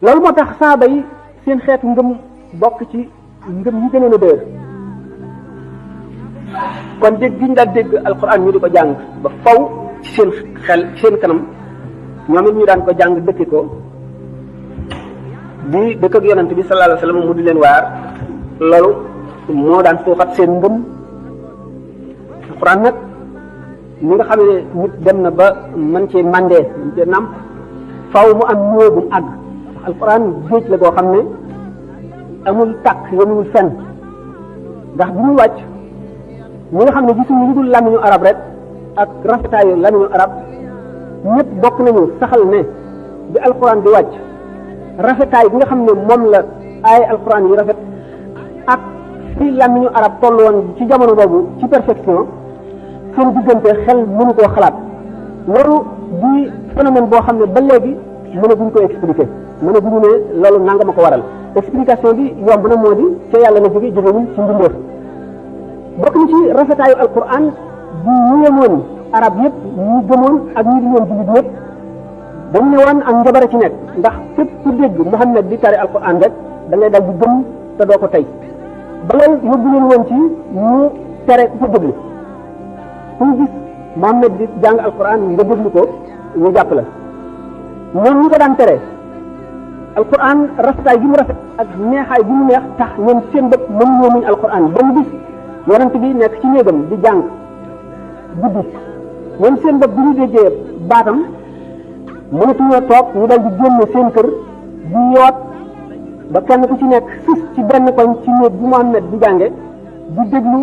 loolu moo tax saaba yi seen xeetu ngëm bokk ci ngëm yi gënoon a dëgër kon dégg gi ñu daal dégg alquran ñu di ko jàng ba faw ci seen xel ci seen kanam ñoom it ñu daan ko jàng dëkki ko di dëkk ak yonent bi sallallahu alayhi wa sallam mu di leen waar loolu moo daan suuxat seen ngëm. alquran nag ñi nga xam ne nit dem na ba mën cee mandee mën cee nàmp faw mu am niveau bu mu àgg alquran géej la boo xam ne amul tàkk yemul fenn ndax bi muy wàcc ñi nga xam ne gisuñu lu dul làmmiñu arab rek ak rafetaayu làmmiñu arab ñëpp bokk nañu saxal ne bi alquran di wàcc rafetaay bi nga xam ne moom la ay alquran yi rafet ak fi làmmiñu arab toll woon ci jamono boobu ci perfection seen diggante xel mënu koo xalaat loolu di phénomène boo xam ne ba léegi mënaguñ ko expliquer mënaguñu ne loolu nanga ma ko waral explication bi yomb na moo di ca yàlla na jóge jógewul ci mbindeef bokk na ci rafetaayu alquran di yéemoon arab yëpp ñi gëmoon ak ñi di ñoon jullit yëpp dañ ne woon ak njabara ci nekk ndax képp ku dégg Muhammad di tari alquran rek da ngay dal di gëm te doo ko tey ba loolu yóbbu leen woon ci ñu tere ku ko déglu ku gis Muhammad di jàng alquran nga déglu ko ñu jàpp la ñoom ñu ko daan tere alquran rafetaay gi mu rafet ak neexaay gi mu neex tax ñoom seen bopp mënuñoo muñ alquran ba mu gis yonent bi nekk ci néegam di jàng guddi ñoom seen bopp bu ñu déggee baatam mënatuñoo toog ñu dal di génn seen kër di yoot ba kenn ku ci nekk sus ci benn koñ ci néeg bu Muhammad di jànge di déglu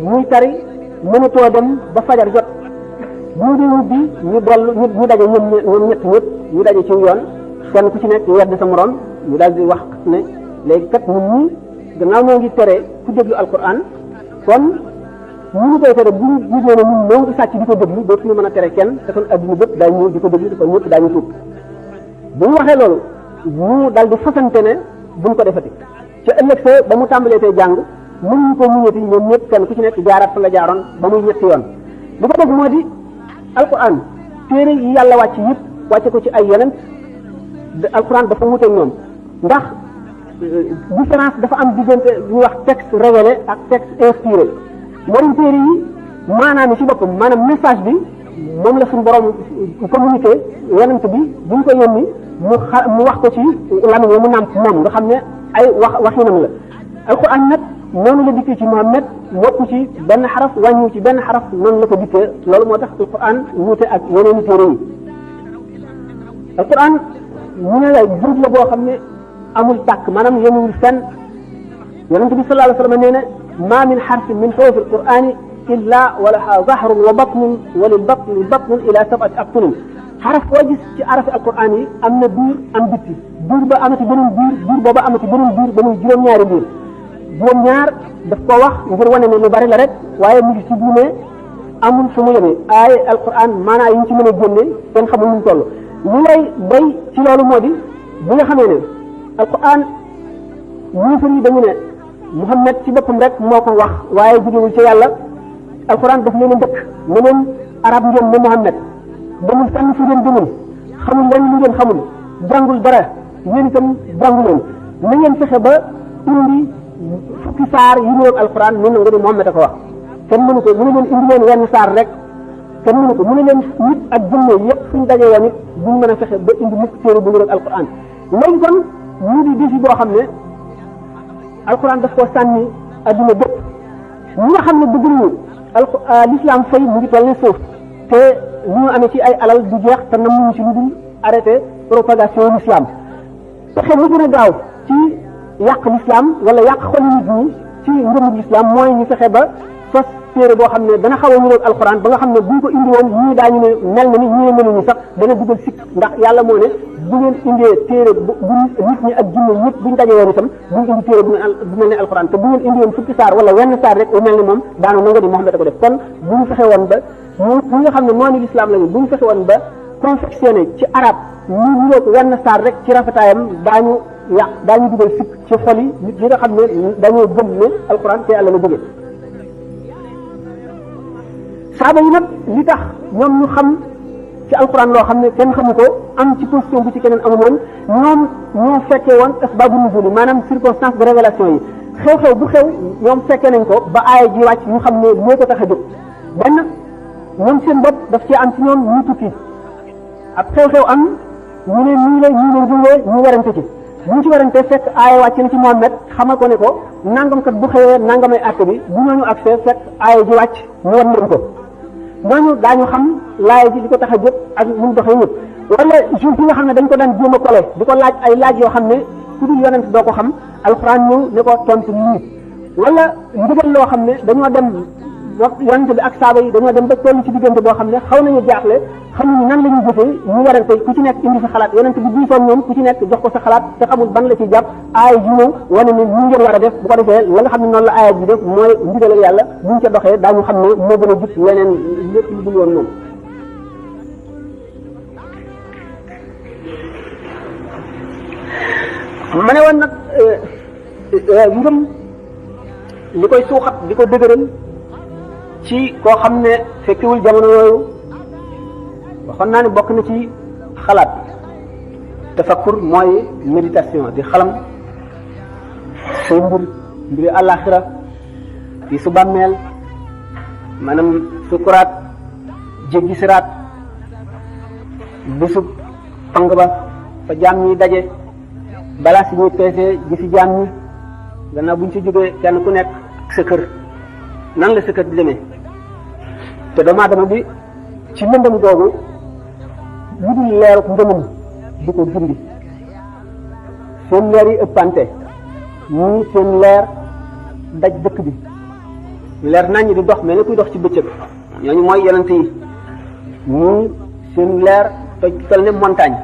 muy tari mënatoo dem ba fajar jot bu ñu dee ubbi ñu dellu ñu daje ñoom ñett ñëpp ñu daje ci yoon kenn ku ci nekk wedd sa morom ñu daal di wax ne léegi kat ñun ñi gannaaw ñoo ngi tere ku déglu alquran kon ñu ngi koy tere bu ñu gisee ne ñun ñoo ngi sàcc di ko déglu dootuñu mën a tere kenn te kon adduna bépp daañu ñëw di ko déglu kon ñëpp daañu tuub bu ñu waxee loolu ñu daal di fasante ne buñ ko defati ca ëllëg sa ba mu tàmbalee tey jàng mënuñu ko muñati ñoom ñëpp kenn ku ci nekk jaaraat fa la jaaroon ba muy ñetti yoon li ko def moo di alquran téere yi yàlla wàcc yëpp wàcce ko ci ay yeneen alquran dafa wuteeg ñoom ndax différence dafa am diggante ñu wax texte révélé ak texte inspiré moom téere yi maanaam ci boppam maanaam message bi moom la suñu borom communiqué yonent bi bu ñu ko yónni mu wax ko ci lamiñ mu nàmp moom nga xam ne ay waxinam la alquran nag noonu la dikkee ci Muhammad yokku ci benn xaraf wàññiwu ci benn xaraf noonu la ko dikkee loolu moo tax alquran wuute ak yeneen téere yi alquran mu ne la jur la boo xam ne amul tàkk maanaam yemuwul fenn yonent bi sallallahu alayhi wa sallam nee na ma min xarfin min xurufi alqurani illa wa laha zahrun wa batnun wa lil batni batnun ila sab'ati abtunin xaraf boo gis ci arafi alquran yi am na biir am bitti biir ba amati beneen biir biir booba amati beneen biir ba muy juróom-ñaari biir juróom-ñaar daf ko wax ngir wane ne lu bari la rek waaye mu ngi ci diine amul fu mu yemee ay alquran maanaa yi ñu ci mën a génne kenn xamul nu mu toll li lay bay ci loolu moo di bi nga xamee ne alquran yéefar yi dañu ne Muhammad ci boppam rek moo ko wax waaye jógewul ci yàlla alquran daf leen a ndëkk ne leen arab ngeen ne Muhammad demul fenn fu ngeen demul xamul lenn lu ngeen xamul jàngul dara yéen itam jàngu leen na ngeen fexe ba indi fukki saar yi ñu alquran mën na nga ne Muhammad a ko wax kenn mënu ko mu ne leen indi leen wenn saar rek kenn mënu ko mu ne leen nit ak jinne yëpp suñ dajee woon it duñ mën a fexe ba indi mukk téere bu ñu alquran léegi kon ñu di défi boo xam ne alquran daf koo sànni adduna bépp ñi nga xam ne bëgg nañu l'islam fay mu ngi toll ne suuf te li ñu amee ci ay alal du jeex te namuñu ci lu dul arrêté propagation l'islam pexe mu gën a gaaw ci yàq l'islam wala yàq xoli nit ñi ci ngëmug l'islam mooy ñu fexe ba sos téere boo xam ne dana xaw a ñu roog alquran ba nga xam ne buñ ko indi woon ñii daañu ne mel na ni ñii meluñu sax dana dugal sikk ndax yàlla moo ne bu ngeen indee téere bu nit ñi ak jinne ñëpp buñ daje woon itam buñ indi téere bu mel ne alquran te bu ngeen indi woon fukki saar wala wenn saar rek bu mel ne moom daanu na nga di Muhammad a ko def kon bu ñu fexe woon ba ñi nga xam ne noonu l'islam lañu bu ñu fexe woon ba confectionné ci arab ñu roog wenn saar rek ci rafetaayam daañu dugal sikk ci xol yi nit ñi nga xam ne dañoo gëm ne alquran te yàlla la jóge saaba yi nag li tax ñoom ñu xam ci alquran loo xam ne kenn xamu ko am ci position bu ci keneen amul woon ñoom ñoo fekkee woon asbaabu nuzul maanaam circonstance de révélation yi xew-xew bu xew ñoom fekkee nañ ko ba aaya ji wàcc ñu xam ne moo ko tax a jóg benn ñoom seen bopp daf ci am ci ñoom ñu tukki ab xew-xew am ñu ne nii la ñu ne jëlee ñu warante ci bu ñu ci warante fekk aaya wàcc na ci Muhammad xamal ko ne ko nangamkat bu xëyee nangamay àtte bi bu ñooñu accès fekk aaya ji wàcc ñu wan leen ko ñooñu daañu xam laaya ji li ko tax a jóg ak nu mu doxee ñëpp wala juif yi nga xam ne dañ ko daan jéem a kole di ko laaj ay laaj yoo xam ne ku dul yonent doo ko xam alxuraan ñëw ne ko tontu lii wala ndigal loo xam ne dañoo dem yonent bi ak saaba yi dañoo dem ba toll ci diggante boo xam ne xaw nañu jaaxle xamuñu nan la ñuy jëfee ñu warante ku ci nekk indi sa xalaat yonent bi diisoon ñoom ku ci nekk jox ko sa xalaat te xamul ban la ciy jàpp aaya ji ñëw wane ne ñu ngeen war a def bu ko defee la nga xam ne noonu la aaya ji def mooy ndigalal yàlla buñ ca doxee daañu xam ne moo gën a jub leneen lépp lu dul woon moom ma ne woon nag ngëm li koy suuxat di ko dëgëral ci koo xam ne fekkiwul jamono yooyu waxoon naa ne bokk na ci xalaat tafakkur mooy méditation di xalam say mbiri àllaaxira fi su bàmmeel maanaam sukuraat jéggi siraat bésub pang ba fa jaam ñi daje balaa si ñuy peesee gi si jaam ñi gannaaw bu ñu ci jógee kenn ku nekk sa kër nan la sa kër di demee te doomu aadama bi ci lëndëm googu lu dul leeruk ngëmam di ko gindi seen leer yi ëppante ñii seen leer daj dëkk bi leer nañ di dox mel ni kuy dox ci bëccëg ñooñu mooy yonent yi ñii seen leer toj fel ne montagne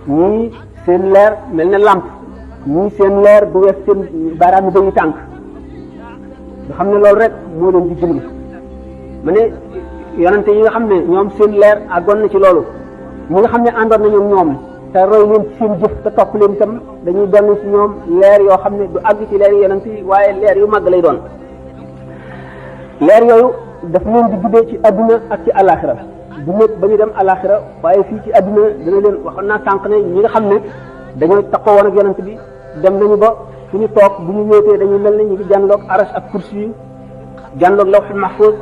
ñii seen leer mel ne lampe ñii seen leer bu wees seen baaraam yi dañuy tànk nga xam ne loolu rek moo leen di gindi ma ne yonente yi nga xam ne ñoom seen leer àggoon na ci loolu ñi nga xam ne àndoon nañu ñoom te roy leen ci seen jëf te topp leen itam dañuy doon ci ñoom leer yoo xam ne du àgg ci leer yonente yi waaye leer yu màgg lay doon leer yooyu daf leen di guddee ci adduna ak ci alaxira du nekk ba ñu dem alaxira waaye fii ci adduna dana leen waxoon naa sànq ne ñi nga xam ne dañoo takkoo woon ak yonente bi dem nañu ba fu ñu toog bu ñu wéetee dañuy mel ne ñu ngi jànloog arash ak kursi yi jànloog lawhul mahfuz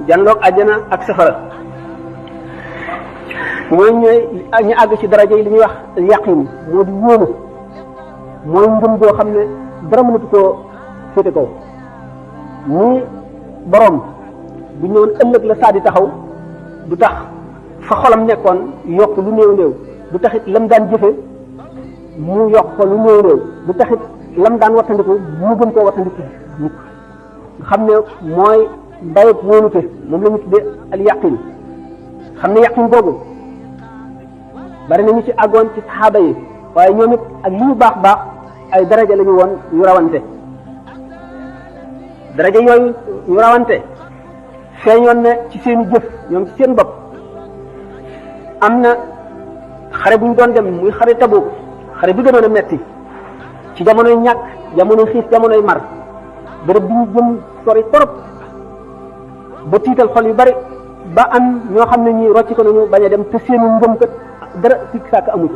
jànloog àjjana ak safara ñooy ñu àgg ci daraja yi li ñuy wax yaqin moo di wóolu mooy ngëm goo xam ne dara mënatu koo féete kaw ñii borom bu ñëwoon ëllëg la saa di taxaw du tax fa xolam nekkoon yokk lu néew néew du taxit lam daan jëfe mu yokk ko lu néew néew du taxit lam daan wattandiku mu gën koo wattandiku mukk nga xam ne mooy dayeg wóolute moom la ñu tuddee al yaqin xam ne yaqin googu bari nañu ci àggoon ci saxaaba yi waaye ñoom it ak li ñu baax baax ay daraja la ñu woon yu rawante daraja yooyu yu rawante feeñoon ne ci seen i jëf ñoom ci seen bopp am na xare bu ñu doon dem muy xare Tabuk xare bi gënoon a metti ci jamonoy ñàkk jamonoy xiif jamonoy mar bërëb bi ñu jëm sori torop ba tiital xol yu bari ba am ñoo xam ne ñi rocci ko nañu bañ a dem te seenu ngëm kat dara sikk sàkk amu ci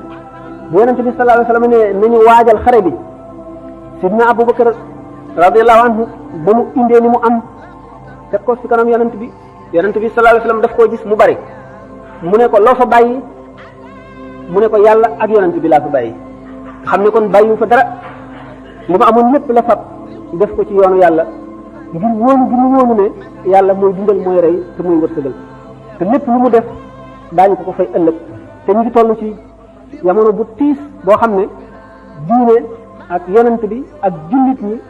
bu yonent bi sallallahu alayhi wasallam ne nañu waajal xare bi sidna Abubakar radiyallahu anhu ba mu indee ni mu am teg ko ci kanam yonent bi sallallahu alayhi wasallam daf koo gis mu bari mu ne ko loo fa bàyyi mu ne ko yàlla ak yonent bi laa fa bàyyi xam ne kon bàyyiwu fa dara li ma amoon lépp la fab def ko ci yoonu yàlla ngir wóolu gi mu wóolu ne yàlla mooy dundal mooy rey te mooy wërsëgal te lépp lu mu def daañu ko fay ëllëg te ñu ngi toll ci jamono bu tiis boo xam ne diine ak yonent bi ak jullit ñi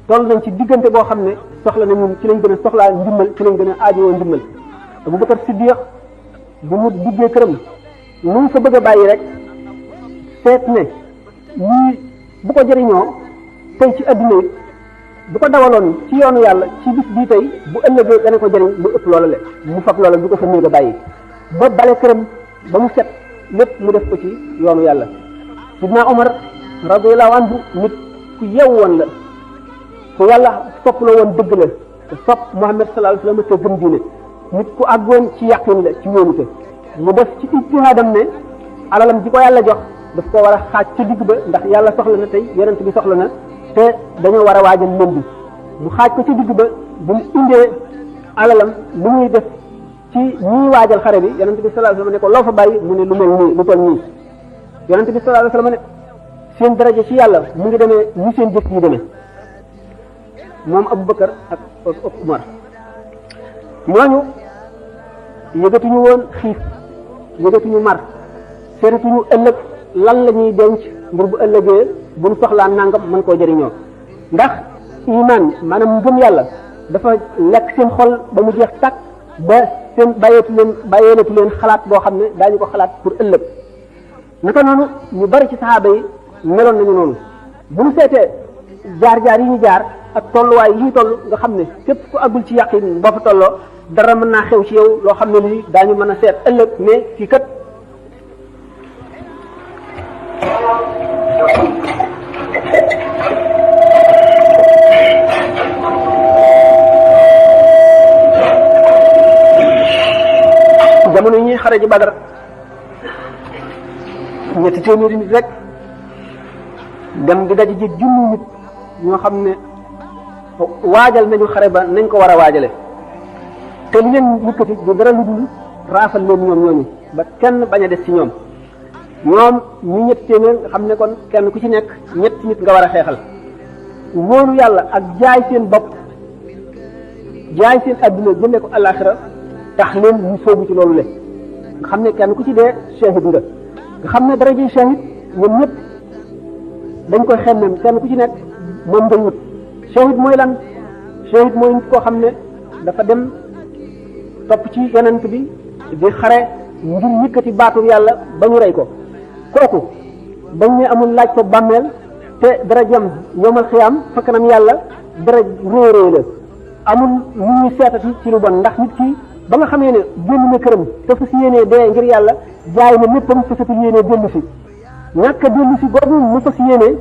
toll nañ ci diggante boo xam ne soxla nañu ci lañ gën a soxlaa ndimbal ci lañ gën a aajowoo ndimbal Abubakar Siddiq bu mu duggee këram lu mu fa bëgg a bàyyi rek seet ne lii bu ko jëriñoo tey ci adduna yi bu ko dawaloon ci yoonu yàlla ci bis bii tey bu ëllëgee dana ko jëriñ lu ëpp loola le mu fab loola du ko fa néeg a bàyyi ba bale këram ba mu set lépp mu def ko ci yoonu yàlla sidna Omar radiyallahu anhu nit ku yew woon la ku yàlla sopp la woon dëgg la te sopp Muhammad sallallahu alayhi wasallam te gëm diine nit ku àggoon ci yàqin la ci wóolute mu def ci ijtihaadam ne alalam ji ko yàlla jox daf ko war a xaaj ci digg ba ndax yàlla soxla na tey yonent bi soxla na te dañoo war a waajal lëm bi mu xaaj ko ci digg ba bu mu indee alalam lu muy def ci ñuy waajal xare bi yonent bi sallallahu alayhi wasallam ne ko loo fa bàyyi mu ne lu mel nii lu toll nii yonent bi sallallahu alayhi wasallam ne seen daraja ci yàlla mu ngi demee ni seen jëf yi demee moom Abubakar ak Umar ñooñu yëgatuñu woon xiif yëgatuñu mar seetatuñu ëllëg lan la ñuy denc ngir bu ëllëgee bu ñu soxlaa nangam mën koo jëriñoo ndax iman maanaam ngëm yàlla dafa lekk seen xol ba mu jeex tàkk ba seen bàyyeelatu leen xalaat boo xam ne daañu ko xalaat pour ëllëg naka noonu ñu bari ci saxaaba yi meloon nañu noonu bu ñu seetee jaar-jaar yi ñu jaar ak tolluwaay yi ñu toll nga xam ne képp ku àggul ci yàqin boo fa tolloo dara mën naa xew ci yow loo xam ne lii daañu mën a seet ëllëg mais fii kat jamono yi ñuy xare ji Badar ñetti téeméeri nit rek dem di daje ji junni nit ñoo xam ne waajal nañu xare ba nañ ko war a waajale te li leen yëkkati du dara lu dul raafal leen ñoom ñooñu ba kenn bañ a des ci ñoom ñu ñetti téeméer nga xam ne kon kenn ku ci nekk ñetti nit nga war a xeexal wóolu yàlla ak jaay seen bopp jaay seen adduna jëndee ko alaxira tax leen ñu soobu ci loolu le nga xam ne kenn ku ci dee shahid nga xam ne daraja shahid ñoom ñëpp dañ koy xemmem kenn ku ci nekk moom ngay wut shahid mooy lan shahid mooy nit koo xam ne dafa dem topp ci yonent bi di xare ngir yëkkati baatu yàlla ba ñu rey ko kooku bañ ne amul laaj ko bàmmeel te darajam yomal xiyaam fa kanam yàlla dara réy réy la amul lu ñuy seetati ci lu bon ndax nit ki ba nga xamee ne génn na këram te fas yéenee dee ngir yàlla jaay na léppam fasatul yéenee dellu si ñàkk a dellu si boobu mu fas yéenee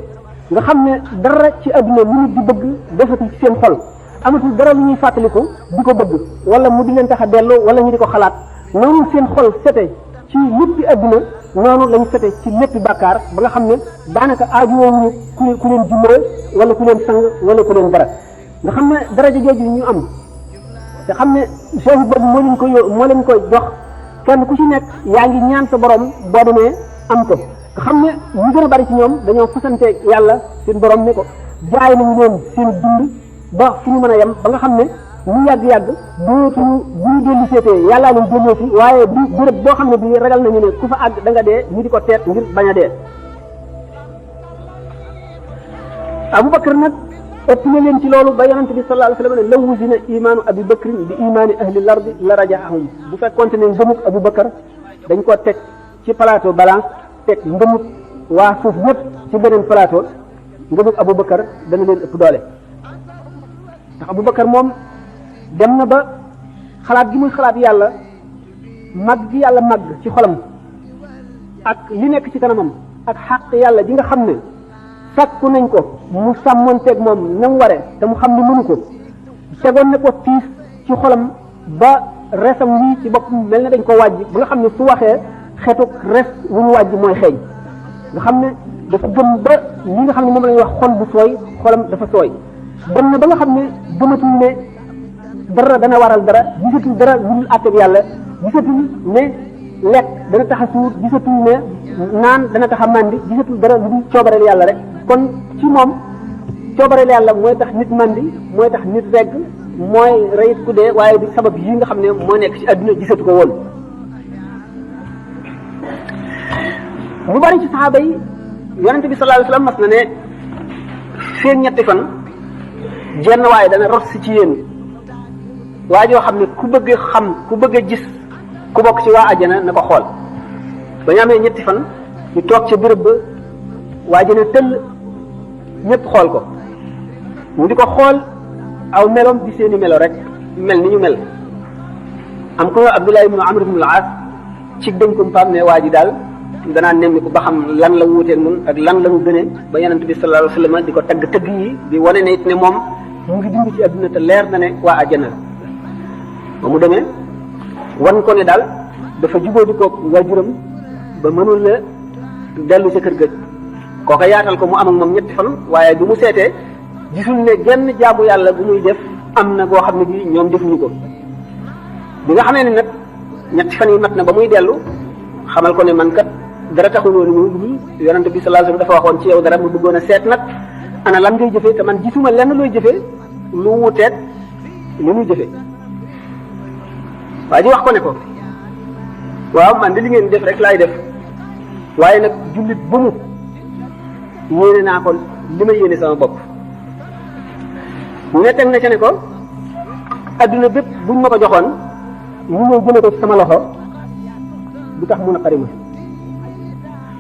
nga xam ne dara ci adduna lu nit di bëgg defatul ci seen xol amatul dara lu ñuy fàttaliku di ko bëgg wala mu di leen tax a delloo wala ñu di ko xalaat noonu seen xol sete ci léppi adduna noonu lañ sete ci léppi bàkkaar ba nga xam ne daanaka aajowuñu ku leen jullee wala ku leen sang wala ku leen dara nga xam ne daraja jooju ñu am te xam ne shahid boobu moo leen ko jox kenn ku ci nekk yaa ngi ñaan sa borom boo demee am ko nga xam ne ñu gën a bari ci ñoom dañoo fasante yàlla seen borom ne ko jaay nañu leen seen dund ba fu ñu mën a yem ba nga xam ne ñu yàgg-yàgg dootuñu bu ñu dellu seetee yàllaa leen jëlee si waaye bi béréb boo xam ne bii ragal nañu ne ku fa àgg da nga dee ñu di ko teet ngir bañ a dee Abubakar nag ëpp na leen ci loolu ba yonente bi sallallahu alayhi wa sallam ne law wuzina imaanu Abi Bakrin bi imaani ahli lardi la rajaahum bu fekkoonte ne ngëmug Abubakar dañ ko teg ci plateau balance teg ngëmug waa suuf yëpp ci beneen plateau ngëmug Abubakar dana leen ëpp doole ndax Abubakar moom dem na ba xalaat gi muy xalaat yàlla mag gi yàlla mag ci xolam ak li nekk ci kanamam ak xàq yàlla ji nga xam ne sàkku nañ ko mu sàmmonteeg moom na mu waree te mu xam ne mënu ko tegoon na ko tiis ci xolam ba resam lii ci bopp mel na dañ ko wàjj ba nga xam ne su waxee xetuk res wu ñu wàjj mooy xeeñ nga xam ne dafa gëm ba li nga xam ne moom la ñuy wax xol bu sooy xolam dafa sooy dem na ba nga xam ne gëmatul ne dara dana waral dara gisatul dara lu dul àtteeg yàlla gisatul ne lekk dana tax a suur gisatul ne naan dana tax a màndi gisatul dara lu dul coobareel yàlla rek kon ci moom coobareel yàlla mooy tax nit màndi mooy tax nit regg mooy reyit ku dee waaye di sabab yi nga xam ne moo nekk ci àdduna gisatu ko woon mu bari ci saxaaba yi yonente bi sallallahu alayhi wasallam mas na ne seen ñetti fan jenn waaye dana ros si ci yéen waa joo xam ne ku bëgg xam ku bëgg a gis ku bokk ci waa àjjana na ko xool ba ñu amee ñetti fan ñu toog ca béréb ba waa àjjana tëll ñëpp xool ko mu di ko xool aw meloom di seeni melo rek mel ni ñu mel am ko Abdullah ibn Amr ibn al-As ci dénkum paam ne waa ji daal danaa nemmi ko ba xam lan la wuuteeg nun ak lan la ñu gënee ba yonent bi sallallahu alayhi wasallam di ko tagg tëgg yi di wane ne it ne moom mu ngi dund ci adduna te leer na ne waa àjjana ba mu demee wan ko ne daal dafa jubóo di ko waajuram ba mënul la dellu sa kër ga kooka yaatal ko mu am ak moom ñetti fan waaye bi mu seetee gisul ne genn jaamu yàlla bu muy def am na goo xam ne bi ñoom defuñu ko bi nga xamee ne nag ñetti fan yi mat na ba muy dellu xamal ko ne man kat dara taxul woon ñu dul yonente bi sallallahu alayhi wasallam dafa waxoon ci yow dara mu bëggoon a seet nag ana lan ngay jëfee te man gisuma lenn looy jëfee lu wuteet lu muy jëfee waa ji wax ko ne ko waaw man de li ngeen def rek laay def waaye nag jullit bu mu yéene naa ko li ma yéene sama bopp mu ne teg na ca ne ko adduna bépp buñ ma ko joxoon ñu ñëw jëme ko ci sama loxo du tax mun a xari ma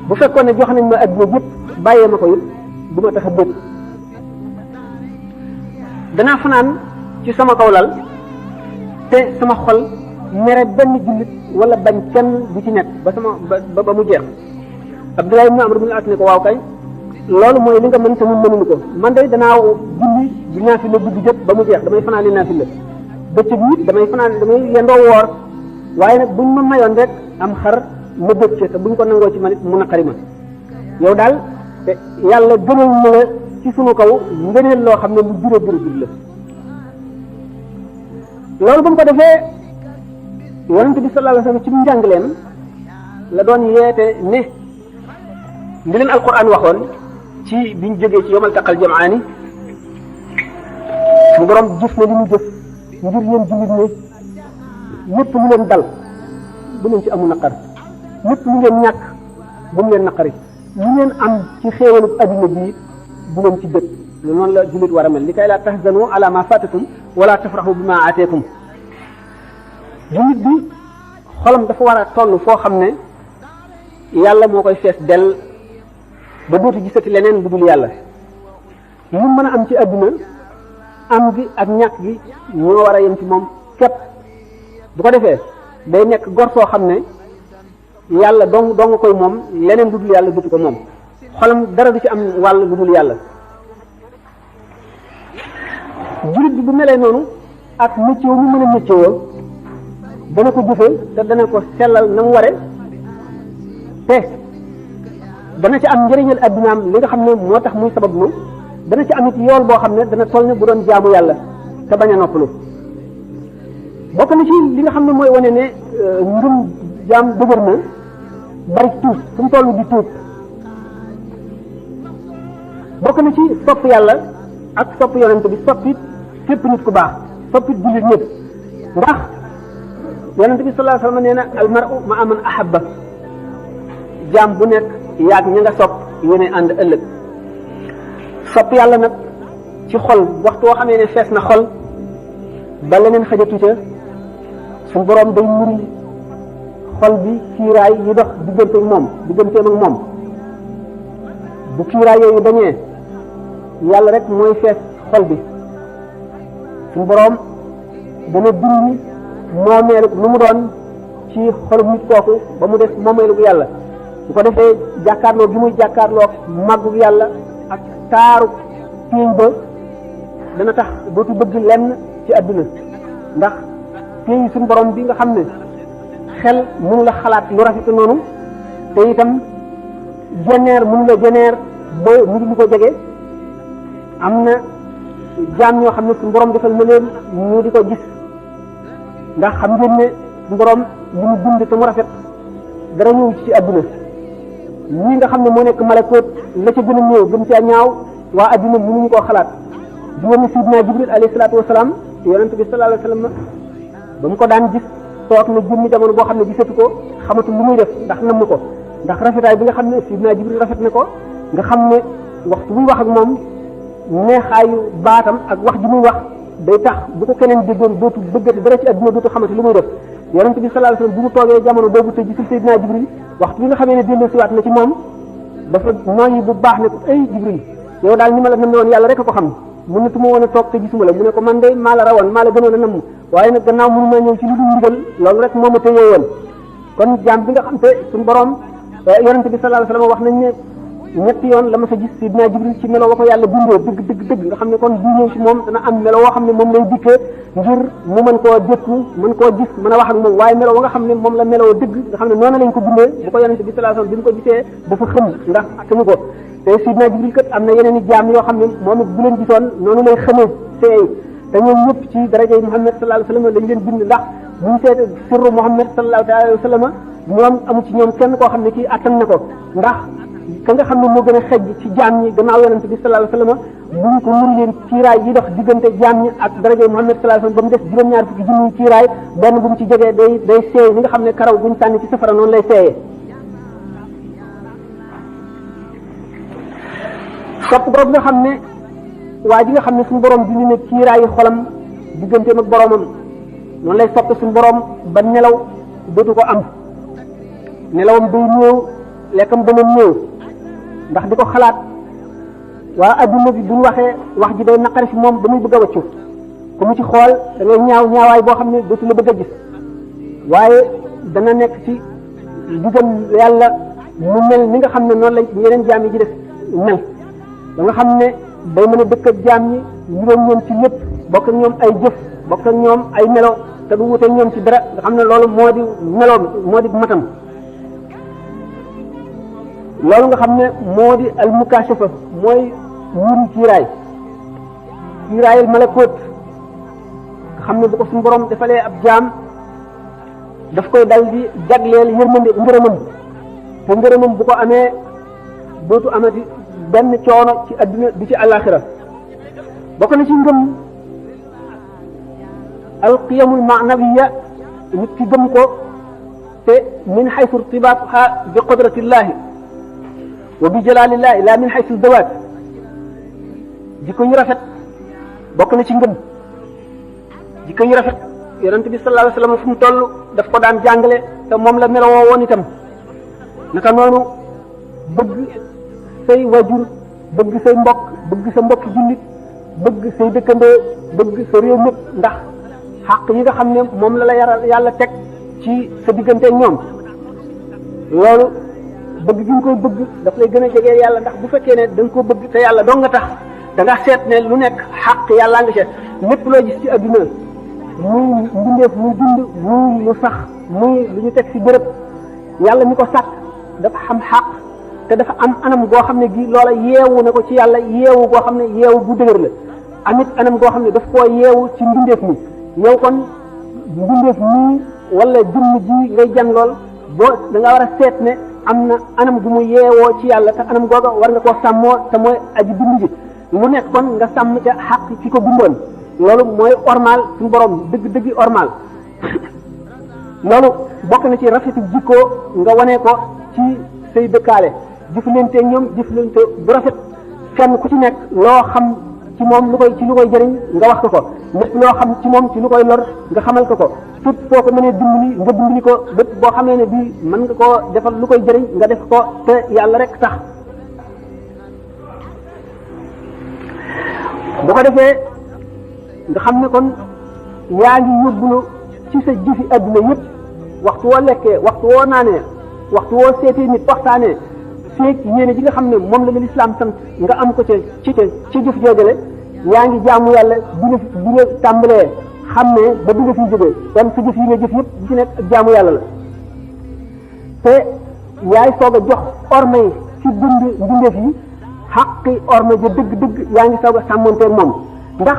bu fekkoon ne jox nañ ma adduna yëpp bàyyee ma ko it du ma tax a bëgg danaa fanaan ci sama kaw lal te sama xol mere benn jullit wala bañ kenn du ci nekk ba sama ba mu jeex Abdullah ibn Amr ibn al-As ne ko waaw kay loolu mooy li nga mën te mun mënuñu ko man day danaa julli di naafila guddi jot ba mu jeex damay fanaani naafila bëccëg it damay yendoo woor waaye nag buñ ma mayoon rek am xar ma bëgg te buñ ko nangoo ci man it mun a xari ma yow daal yàlla gënal na la ci sunu kaw ngëneel loo xam ne lu juró jur la loolu ba mu ko defee yonente bi sallallahu alayhi wasallam ci njàngaleem la doon yeete ne li leen alquran waxoon ci biñ jógee ci yomal taqal jamaani su borom jëf na li mu jëf ngir yéen jullit ne lépp lu leen dal bu leen ci amu naqar lépp lu ngeen ñàkk bu mu leen naqari lu ngeen am ci xéewalu adduna bii bu leen ci dëkk noonu la jullit war a mel li kay laa tahzanu ala ma fatakum wala tafrahu bima ateekum jullit bi xolam dafa war a toll foo xam ne yàlla moo koy fees dell ba dootu gisati leneen lu dul yàlla lu mën a am ci adduna am gi ak ñàkk gi ñoo war a yem ci moom képp bu ko defee day nekk gor soo xam ne yàlla dong koy moom leneen lu dul yàlla dutu ko moom xolam dara du ci am wàll lu dul yàlla jullit bi bu melee noonu ak métier mu mën a métier woo dana ko jëfee te dana ko sellal na mu ware te dana ci am njëriñal addunaam li nga xam ne moo tax muy sabab lu dana ci am it yool boo xam ne dana toll ne bu doon jaamu yàlla te bañ a noppalu bokk na ci li nga xam ne mooy wane ne ngëm jaam dëgër na bari tuut fu mu toll di tuut bokk na ci sopp yàlla ak sopp yonent bi soppit képp nit ku baax soppit jullit ñëpp ndax yonent bi sallallahu alayhi wasallam nee na al mar'u ma'a man ahabba jaam bu nekk yaag ña nga sopp yéene ànd ëllëg sopp yàlla nag ci xol waxtu woo xamee ne fees na xol ba leneen xajatu ca suñ boroom day muri xol bi kiiraay yi dox digganteem ak moom bu kiiraay yooyu dañee yàlla rek mooy fees xol bi suñ boroom dana dindi moomeelu lu mu doon ci xolub nit kooku ba mu def moomeelu bu yàlla bu ko defee jàkkaarloo gi muy jàkkaarloo màggu yàlla ak taaru téeñ ba dana tax dootu bëgg lenn ci àdduna ndax téeñ suñu borom bi nga xam ne xel mënu la xalaat lu rafet noonu te itam jeneer mënu la jeneer ba mu ngi lu ko jege am na jaam ñoo xam ne suñu borom defal na leen ñu di ko gis ndax xam ngeen ne suñu borom li mu bind te mu rafet dara ñëw ci àdduna ñii nga xam ne moo nekk malakoot la ca gën a néew gën caa ñaaw waa adduna mënuñu koo xalaat di nga ni sidna Jibril alayhi salaatu wasalaam yonent bi sallallahu alayhi wasallam ba mu ko daan gis toog na jëmmi jamono boo xam ne gisatu ko xamatul lu muy def ndax namm ko ndax rafetaay bi nga xam ne sidna Jibril rafet na ko nga xam ne waxtu muy wax ak moom neexaayu baatam ak wax ji muy wax day tax bu ko keneen déggoon dootu bëggati dara ci adduna dootu xamati lu muy def yonent bi sallallahu alayhi wasallam bu mu toogee jamono boobu te gisul sidna Jibril waxtu bi nga xamee ne dellu siwaat na ci moom dafa nooyi bu baax ne ko ay Jibril yow daal ni ma la namme woon yàlla rek a ko xam mënatuma woon a toog te gisuma la mu ne ko man de maa la rawoon maa la gënoon a namm waaye nag gannaaw mënu maa ñëw ci lu dul ndigal loolu rek moo ma téye woon kon jaam bi nga xam te suñu borom yonente bi sallallahu alayhi wasallam wax nañ ne ñetti yoon la ma sa gis Sidina Jibril ci melo wa ko yàlla bindee dëgg nga xam ne kon bu ñëw ci moom dana am melo woo xam ne moom lay dikkee ngir mu mën koo dékku mën koo gis mën a wax ak moom waaye melo wa nga xam ne moom la meloo dëgg nga xam ne noonu lañ ko bindee bu ko yonente bi sallallahu alayhi wasallam bi mu ko gisee dafa xëm ndax xamu ko te Sidina Jibril kat am na yeneen i jaam yoo xam ne moom it bu leen gisoon noonu lay xamee seey te ñoom ñëpp ci darajay Muhammad sallallahu alayhi wasallam lañ leen bind ndax bu ñu seet sirru Muhammad sallallahu alayhi wasallam ñoom amu ci ñoom kenn koo xam ne kii attan na ko ndax ka nga xam ne moo gën a xejj ci jaam ñi gannaaw yonente bi sallallahu alayhi wasallam buñ ko muri leen kiiraay yi dox diggante jaam ñi ak darajay Muhammad sallallahu alayhi wasallam ba mu des juróom-ñaar fukki junni kiiraay benn bu mu ci jógee day seey ni nga xam ne karaw buñ sànni ci safara noonu lay seeyee sopp boobu nga xam ne waa ji nga xam ne suñu borom dindi ne kiiraayi xolam digganteem ak boromam noonu lay sopp suñu borom ba nelaw dootu ko am nelawam day néew lekkam dana néew ndax di ko xalaat waa adduna bi buñ waxee wax ji day naqari fi moom ba muy bëgg a waccu ku mu ci xool da ngay ñaawaay boo xam ne dootu la bëgg a gis waaye dana nekk ci digal yàlla mu mel ni nga xam ne noonu lañ yeneen jaam yi ci def mel ba nga xam ne day mën a dëkk ak jaam ñi niroog ñoom ci lépp bokk ak ñoom ay jëf bokk ak ñoom ay melo te du wute ñoom ci dara nga xam ne loolu moo di meloom moo di matam loolu nga xam ne moo di al mukashafa mooy wuri kiiraayal malakoot nga xam ne bu ko suñu borom defalee ab jaam daf koy dal di jagleel yërmande ngërëmam te ngërëmam bu ko amee dootu amati benn coono ci adduna bi ci àllaaxira bokk na ci ngëm alqiyamul maanawiya nit ki gëm ko te min xaysu irtibaatuha bi qudratillahi wa bi jalalillahi la min xaysu zawaat jikko yu rafet bokk na ci ngëm jikko yu rafet yonent bi sallallahu alayhi wa sallam fu mu toll daf ko daan jàngale te moom la meloo woon itam naka noonu bëgg say wajur bëgg say mbokk bëgg sa mbokk jullit bëgg say dëkkandoo bëgg sa réew mépp ndax xàq yi nga xam ne moom la yàlla teg ci sa diggante ñoom loolu bëgg gi nga koy bëgg daf lay gën a jege yàlla ndax bu fekkee ne da nga ko bëgg te yàlla doo nga tax da nga seet ne lu nekk xàq yàlla nga seet lépp loo gis ci adduna muy mbindeef muy dund muy lu sax muy lu ñu teg ci bërëb yàlla mi ko sàkk dafa xam xàq te dafa am anam goo xam ne gi loola yeewu na ko ci yàlla yeewu goo xam ne yeewu bu dëgër la amit anam goo xam ne daf koo yeewu ci mbindeef mi yow kon mbindeef mi wala jëmm ji ngay jan lool boo da nga war a seet ne am na anam gu mu yeewoo ci yàlla te anam googa war nga koo sàmmoo te mooy aji bind ji lu nekk kon nga sàmm ca xàq ki ko bindoon loolu mooy ormal suñu borom dëgg ormal loolu bokk na ci rafetu jikko nga wane ko ci say dëkkaale jëflante ñoom jëflante bu rafet kenn ku ci nekk loo xam ci moom lu koy jëriñ nga wax ko lépp loo xam ci moom ci lu koy lor nga xamal ko tout foo ko mënee dimbali ko bépp boo xamee ne bii mën nga koo defal lu koy jëriñ nga def ko te yàlla rek tax bu ko defee nga xam ne kon yaa ngi yóbbulu ci sa jëfi adduna yëpp waxtu woo lekkee waxtu woo naanee waxtu woo seetee nit waxtaanee feeg yéene ji nga xam ne moom la lislaam sant nga am ko ci jëf joojale yaa ngi jaamu yàlla bi nga tàmbalee xam ne ba bi nga fi jógee kon sa jëf yi nga jëf yëpp bu ci nekk ak jaamu yàlla la te yaay soog a jox orma yi ci mbindeef yi xaqi orma ja dëgg yaa ngi soog a sàmmanteeg moom ndax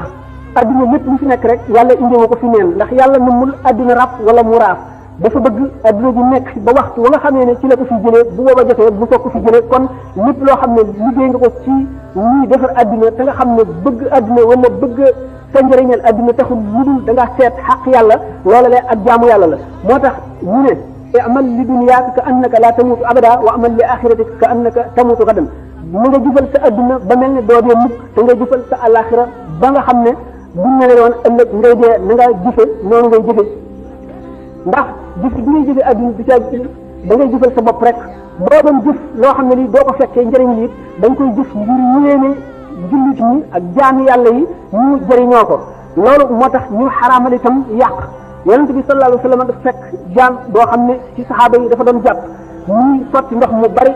adduna lépp lu fi nekk rek yàlla indiwu ko fi neen ndax yàlla namul adduna ràpp wala mu raaf dafa bëgg adduna ji nekk ba waxtu wa nga xamee ne ci la ko fi jëlee bu booba jotee bu soog ko fi jëlee kon lépp loo xam ne liggéey nga ko ci ñuy defar adduna te nga xam ne bëgg adduna wala bëgg sa njëriñal adduna taxul lu dul da ngaa seet xaq yàlla loola lee ak jaamu yàlla la moo tax ñu ne amal li dunyaaka ka annaka la tamutu abada wa amal li axiratika ka annaka tamutu gadan mu nga jëfal sa adduna ba mel ne doo dee mukk te nga jëfal sa alaxira ba nga xam ne buñ ne woon ëllëg ngay dee na nga jëfe noonu ngay jëfe ndax jëf bi ngay jëfe adduna du caa da ngay jëfal sa bopp rek boo doon jëf loo xam ne lii doo ko fekkee njëriñ li it da nga koy jëf ngir yéene jullit ñi ak jaami yàlla yi ñu jëriñoo ko loolu moo tax ñu xaraamal itam yàq yonente bi sallallahu alayhi wa sallam dafa fekk jaam boo xam ne ci saxaaba yi dafa doon jàpp ñuy sotti ndox mu bari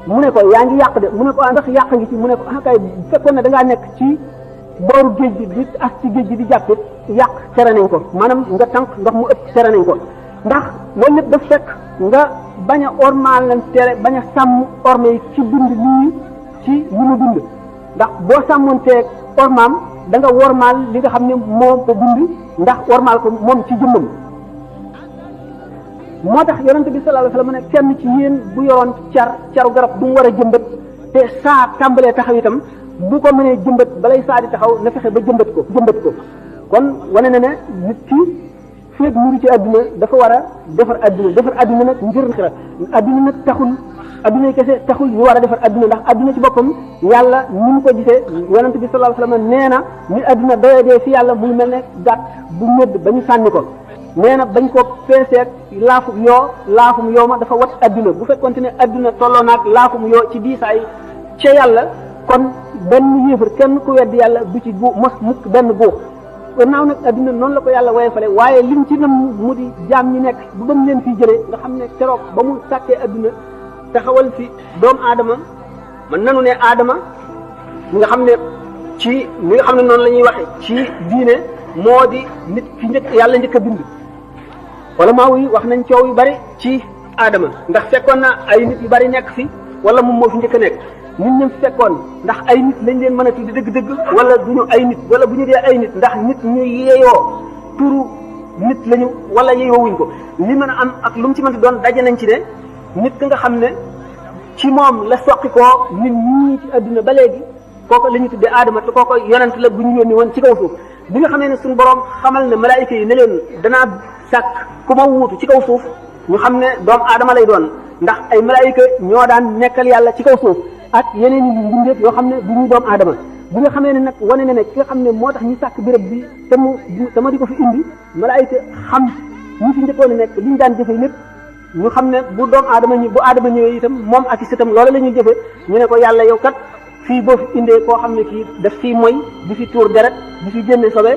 mu ne ko yaa ngi yàq de mu ne ko ndax yàq ngi ci mu ne ko ah kay bu fekkoon ne da ngaa nekk ci booru géej gi di as ci géej gi di jàppit yàq tere nañ ko maanaam nga tànk ndox mu ëpp tere nañ ko ndax loolu lépp daf fekk nga bañ a ormaal lan tere bañ a sàmm orme yi ci dund lii ci li mu dund ndax boo sàmmoonteeg ormaam da nga wormaal li nga xam ne moo ko dund ndax wormaal ko moom ci jëmmam moo tax yonente bi sallallahu alayhi wasallam ne kenn ci yéen bu yoroon caru garab bu mu war a jëmbat te saa tàmbalee taxaw itam bu ko mënee jëmbat balay saa di taxaw na fexe ba jëmbat ko kon wane na ne nit ki feeg mu ngi ci adduna dafa war a defar adduna nag ngir adduna nag taxul adduna kese taxul ñu war a defar adduna ndax adduna ci boppam yàlla ni mu ko gisee yonente bi sallallahu alayhi wasallam nee na ni adduna doyadee fi yàlla muy mel ne gàtt bu mëdd ba ñu sànni ko nee na bañ ko peeseeg laafum yoo ma dafa wat adduna bu fekkonte ne adduna tolloo naag laafum yoo ci diisaay ca yàlla kon benn yéefar kenn ku wedd yàlla du ci mos mukk benn góox naaw nag adduna noonu la ko yàlla woyefale waaye lim ci nam mu di jaam ñi nekk bu ba mu leen fiy jëlee nga xam ne keroog ba mu sàkkee adduna taxawal fi doomu aadama man nanu ne aadama nga xam ne ci li nga xam ne noonu la ñuy waxe ci diine moo di nit ki njëkk yàlla njëkk a bind wala maaw yi wax nañ coow yu bari ci aadama ndax fekkoon na ay nit yu bari nekk fi wala moom moo fi njëkk a nekk nit ñi fi fekkoon ndax ay nit lañ leen mën a tuddi dëgg-dëgg wala duñu ay nit wala bu ñu dee ay nit ndax nit ñu yeeyoo turu nit lañu wala yeeyoowuñ ko li mën a am ak lu mu ci mënti doon daje nañ ci ne nit ki nga xam ne ci moom la soqi koo nit ñi ci adduna ba léegi kooku la ñu tuddee aadama te kooku yonent la bu ñu yónni woon ci kaw suuf bi nga xamee ne suñu borom xamal ne malaayika yi ne leen danaa sàkk ku ma wuutu ci kaw suuf ñu xam ne doomu aadama lay doon ndax ay malaayika ñoo daan nekkal yàlla ci kaw suuf ak yeneen i mbindeef yoo xam ne du ñu doomu aadama bi nga xamee ne nag wane na ne ki nga xam ne moo tax ñu sàkk béréb bi te ma di ko fi indi malaayika xam ñi fi njëkkoon a nekk li ñu daan jëfe lépp ñu xam ne bu doomu aadama bu aadama ñëwee itam moom ak i sëtam loolu la ñuy jëfe ñu ne ko yàlla yow kat fii boo fi indee koo xam ne kii daf fii moy di fi tuur deret di fi génne sobe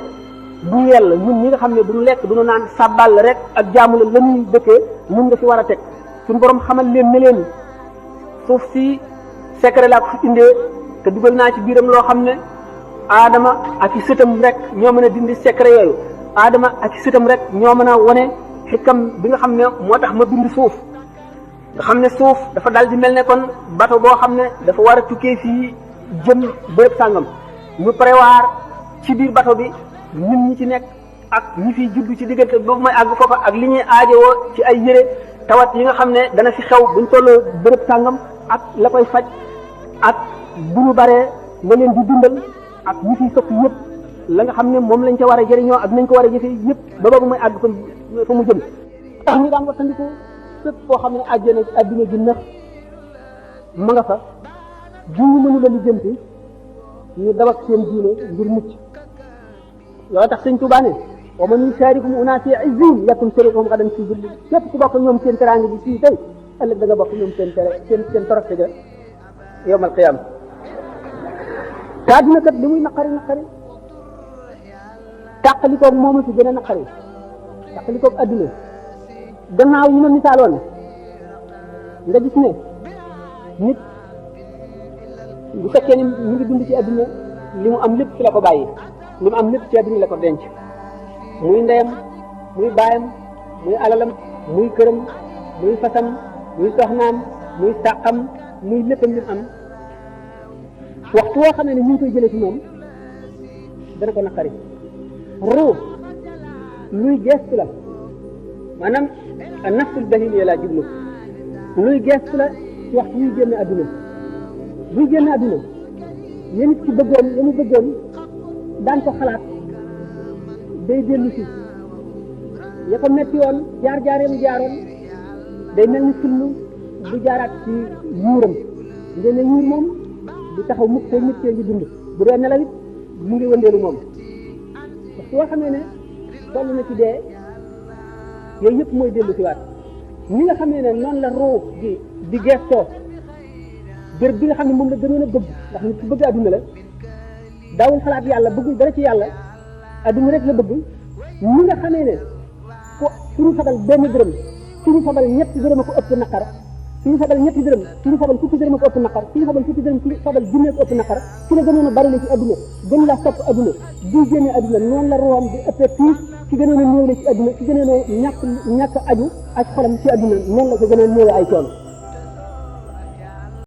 du yell ñun ñi nga xam ne duñu lekk duñu naan sàbbal rek ak jaamu la la ñuy dëkkee ñun nga fi war a teg suñu borom xamal leen ne leen suuf si secret laa ko fi indee te dugal naa ci biiram loo xam ne aadama ak i sëtam rek ñoo mën a dindi secret yooyu aadama ak i sëtam rek ñoo mën a wane xikam bi nga xam ne moo tax ma bind suuf nga xam ne suuf dafa dal di mel ne kon bato boo xam ne dafa war a tukkee fii jëm bërëb sàngam ñu prévoir ci biir bato bi nit ñi ci nekk ak ñi fiy juddu ci diggante boobu may àgg foofa ak li ñuy aajowoo ci ay yére tawat yi nga xam ne dana fi xew buñ tolloo bërëb sàngam ak la koy faj ak bu ñu baree nga leen di dundal ak ñi fiy sëkk yëpp la nga xam ne moom lañ ca war a jëriñoo ak nañ ko war a jëfee yëpp ba boobu may àgg fa mu jëm tax ñu daan wattandiku fépp koo xam ne àjjana adduna ji nëx ma nga fa jiwu mënu la lijjanti ñu dabak seen diine ngir mucc loolu tax sëñ Tuubaa ne wa man yusharikum unaasi izzin yakun sharikuhum gadan fi dhilli képp ku bokk ñoom seen teraanga bi fii tey ëllëg da nga bokk ñoom seen toroxte ga yawmal qiyaama te adduna kat li muy naqari tàqalikoog moomu ci gën a naqari tàqalikoog adduna gannaaw yi ma misaaloon nga gis ne nit bu fekkee ni ñu ngi dund ci adduna li mu am lépp fi la ko bàyyi li mu am lépp ci adduna la ko denc muy ndeyam muy baayam muy alalam muy këram muy fasam muy soxnaam muy sàqam muy léppam li mu am waxtu woo xam ne ñu ngi koy jëlee ci moom dana ko naqari ruux luy gestu la maanaam nafsul bahimiyya laa jublu luy gestu la ci waxtu yuy génn adduna buy génn adduna yéen it ci bëggoon ya mu bëggoon daan ko xalaat day dellu si ya ko metti woon jaar-jaar mu jaaroon day mel ni film bu jaaraat ci yuuram ngeen ne yuur moom du taxaw mukk te nit ngi dund bu dee nelaw it mu ngi wëndeelu moom parce que boo xamee ne toll na ci dee yooyu yëpp mooy dellu si waat ñi nga xam ne noonu la ruux di gestoo bër bi nga xam ne moom la gënoon a bëgg ndax nit ki bëgg adduna la daawul xalaat yàlla bëggul dara ci yàlla adduna rek la bëgg ñi nga xamee ne ko suñu fabal benn dërëm suñu fabal ñetti dërëm a ko ëpp naqar ki ñu fabal ñetti dërëm ki ñu fabal fukki dërëm ak ëpp naqar ki ñu fabal fukki dërëm ki ñu fabal junne ak ëpp naqar ki la gënoon a bari la ci adduna gën la sopp adduna di génne adduna noonu la room di ëppee tuus ki gënoon a néew la ci adduna ki gënoon a ñàkk aju ak xolam ci adduna noonu la ko gënoon a néew ay coono